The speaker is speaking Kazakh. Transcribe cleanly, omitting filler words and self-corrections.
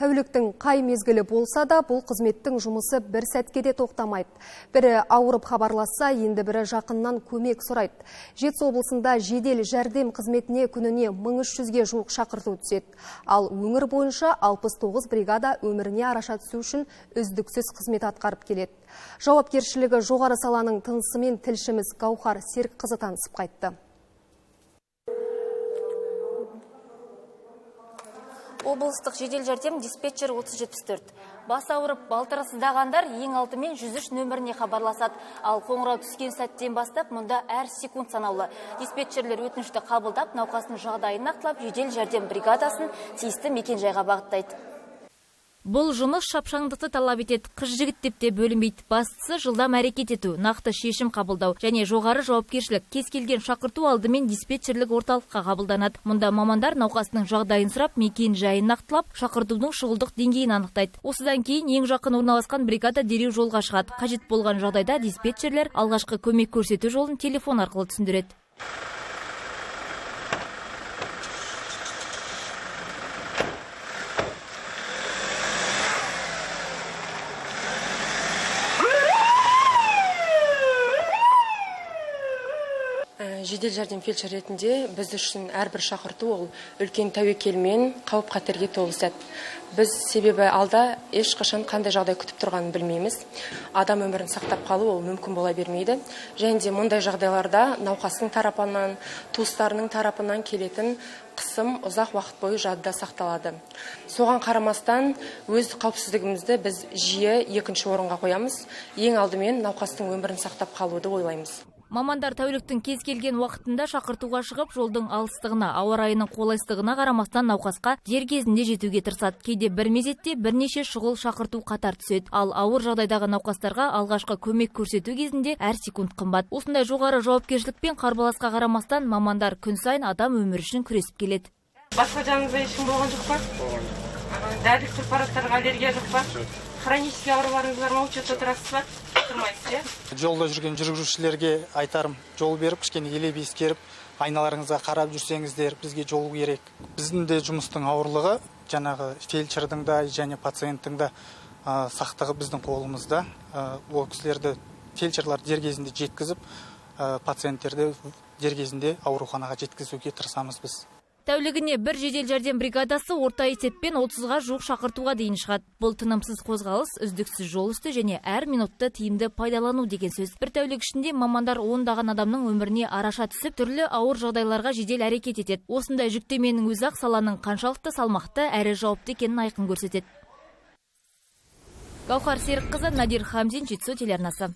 Тәуліктің қай мезгілі болса да, бұл қызметтің жұмысы бір сәтке де тоқтамайды. Бірі ауырып хабарласса, енді бірі жақыннан көмек сұрайды. Жетісу облысында жедел жәрдем қызметіне күніне 1300-ге жуық шақырту түседі. Ал өңір бойынша 69 бригада өміріне араша түсу үшін үздіксіз қызмет атқарып келеді. Жауапкершілігі жоғары саланың тынысымен тілшіміз Гаухар Серікқызы танысып қайтты. Облыстық жедел жәрдем диспетчер 3074. Бас ауырып, балтыры сыздағандар ең алдымен 103 нөміріне хабарласады. Ал қоңырау түскен сәттен бастап мұнда әр секунд санаулы. Диспетчерлер өтінішті қабылдап, науқастың жағдайын нақтылап, жедел жәрдем бригадасын тиісті мекен-жайға бағыттайды. Бұл жұмыс шапшаңдықты талап етеді. Қыз жігіт деп те бөлінбейді. Бастысы жылдам әрекет ету, нақты шешім қабылдау және жоғары жауапкершілік. Кез келген шақырту алдымен диспетчерлік орталыққа қабылданады. Мұнда мамандар науқастың жағдайын сұрап, мекен жайын нақтылап, шақыртудың шұғылдық деңгейін анықтайды. Осыдан кейін ең жақын орналасқан бригада дереу жолға шығады. Қажет болған жағдайда диспетчерлер алғашқы көмек көрсету жолын телефон арқылы түсіндіреді. Жедел жәрдем фельдшер ретінде біз үшін әрбір шақырту ол үлкен тәуекелмен, қауіп-қатерге толы сәт. Біз себебі алда ешқашан қандай жағдай күтіп тұрғанын білмейміз. Адам өмірін сақтап қалу ол мүмкін бола бермейді. Және де мұндай жағдайларда науқастың тарапынан, туыстарының тарапынан келетін қысым ұзақ уақыт бойы жадыда сақталады. Соған қарамастан өз қауіпсіздігімізді біз жиі екінші орынға қоямыз. Ең алдымен науқастың өмірін сақтап қалуды ойлаймыз. Мамандар тәуліктің кез келген уақытында шақыртуға шығып, жолдың алыстығына, ауа райының қолайсыздығына қарамастан науқасқа дер кезінде жетуге тырысады. Кейде бір мезетте бірнеше шұғыл шақырту қатар түседі. Ал ауыр жағдайдағы науқастарға алғашқы көмек көрсету кезінде әр секунд қымбат. Осындай жоғары жауапкершілікпен қарбаласқа қарамастан мамандар күн сайын адам өмірі үшін күресіп келеді. Басқа жаныңызда ешкім болған жоқ па? Болған жоқ. Дәрілік препараттарға аллергия жоқ па? Жоқ. Хронический ауруларыңыз бар ма? Учетта тұрасыз ба? Тұрмайсыз, иә? Жолда жүрген жүргізушілерге айтарым, жол беріп, кішкене елеп ескеріп, айналарыңызға қарап жүрсеңіздер, бізге жол керек. Біздің де жұмыстың ауырлығы, жаңағы фельдшердің да және пациенттің де сақтығы біздің қолымызда. Ол кісілерді фельдшерлар дер кезінде жеткізіп, пациенттерді дер кезінде ауруханаға жеткізуге тырысамыз біз. Тәулігіне бір жедел жәрдем бригадасы орта есеппен 30-ға жуық шақыртуға дейін шығады. Бұл тынымсыз қозғалыс, үздіксіз жол үсті және әр минутты тиімді пайдалану деген сөз. Бір тәулік ішінде мамандар ондаған адамның өміріне араша түсіп, түрлі ауыр жағдайларға жедел әрекет етеді. Осындай жүктеменің өзі ақ саланың қаншалықты салмақты әрі жауапты екенін айқын көрсетеді. Гаухар Серікқызы, Надир Хамзин, Жетісу телеарнасы.